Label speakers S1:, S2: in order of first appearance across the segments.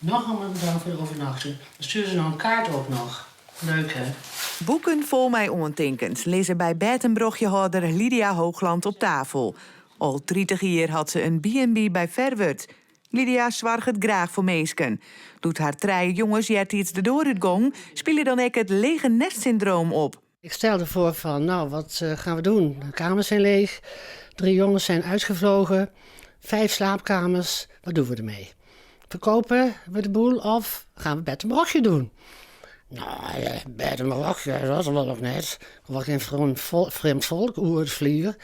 S1: Noch bedankt voor de overnachting. Dan sturen ze nog een kaart ook nog. Leuk hè?
S2: Boeken fol mei oantinkens lizze by bêd-en-brochjehâlder Lydia Hoogland op tafel. Al 30 jier hat se in B&B by Ferwert. Lydia soarget graach foar minsken. Doe't har trije jonges eartiids de doar útgongen, spile dan ek it lege nest-syndroom op.
S1: Ik stelde voor van, nou, wat eh, gaan we doen? De kamers zijn leeg, drie jongens zijn uitgevlogen, vijf slaapkamers, wat doen we ermee? Verkopen we de boel of gaan we bed en brochje doen? Nou, eh, bed en brochje, dat is wel nog net. Er was geen vreemd volk oer het vliegen.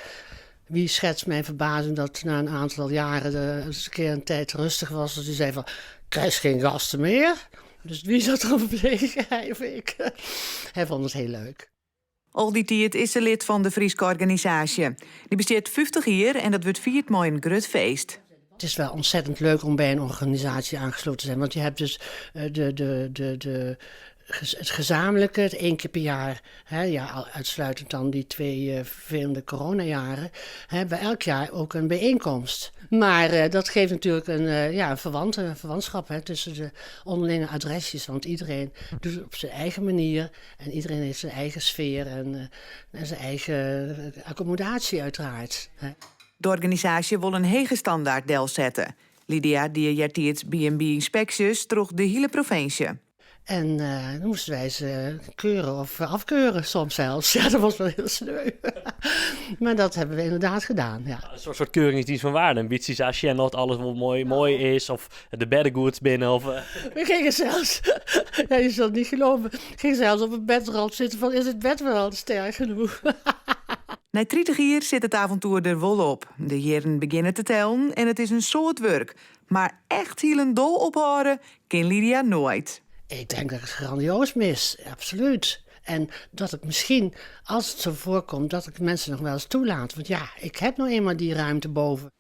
S1: Wie schetst mijn verbazing dat na een aantal jaren de, eens een keer een tijd rustig was. Dat hij zei van, krijg geen gasten meer. Dus wie zat er op Hij of ik. Hij vond het heel leuk.
S2: Al dy tiid is se lid fan de Fryske organisaasje. Dy bestiet 50 jier en dat wurdt fierd mei in grut feest.
S1: Het is wel ontzettend leuk om bij een organisatie aangesloten te zijn. Want je hebt dus eh, de, het gezamenlijke, het één keer per jaar, hè, ja, uitsluitend dan die twee vervelende coronajaren, hebben we elk jaar ook een bijeenkomst. Maar dat geeft natuurlijk een, ja, een verwantschap, hè, tussen de onderlinge adresjes. Want iedereen doet het op zijn eigen manier en iedereen heeft zijn eigen sfeer en zijn eigen accommodatie uiteraard. Hè.
S2: De organisaasje wol in hege standaard delsette. Lydia die eartiids B&B ynspeksjes troch de hiele provinsje.
S1: En dan moesten wij ze keuren of afkeuren soms zelfs. Ja, dat was wel heel sneu. Maar dat hebben we inderdaad gedaan, ja.
S3: Een soort keuringsdienst van waarde. Een beetje als je nog alles wel mooi is of de bedden goed binnen. Of.
S1: We gingen zelfs, ja, je zult het niet geloven, we gingen zelfs op het bedrand zitten van is het bed wel sterk genoeg?
S2: Nei 30 jier sit it avontoer der wol op. De jierren begjinne te tellen en it is in soad wurk. Mar echt hielendal ophâlde kin Lydia noait.
S1: Ik denk dat ik het grandioos mis, absoluut. En dat ik misschien, als het zo voorkomt, dat ik mensen nog wel eens toelaat. Want ja, ik heb nou eenmaal die ruimte boven.